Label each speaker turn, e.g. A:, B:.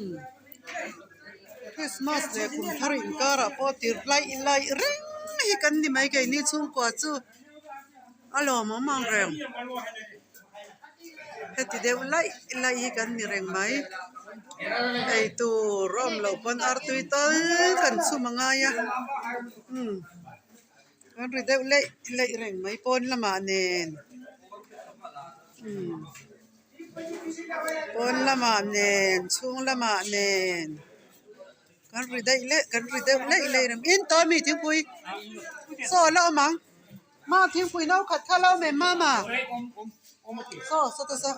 A: Umm Christmas leh kum thar inkarah pawh tir laih laih reng hi kan ni mai keini chhungkua chu a lawmawm ang reng heti deuh laih laih hi kan ni reng mai eitur a awm loh pawn artui tal kan chhum a ngai a umm kan ri deuh laih laih reng mai pawn lamah nen umm. Pawn lamah nen chhung lamah nen kan ri daih leh kan ri deuh laih laih reng in tawh ami thingpui saw la awm ang ma thingpui no khat kha la awm em mama saw saw ta saw.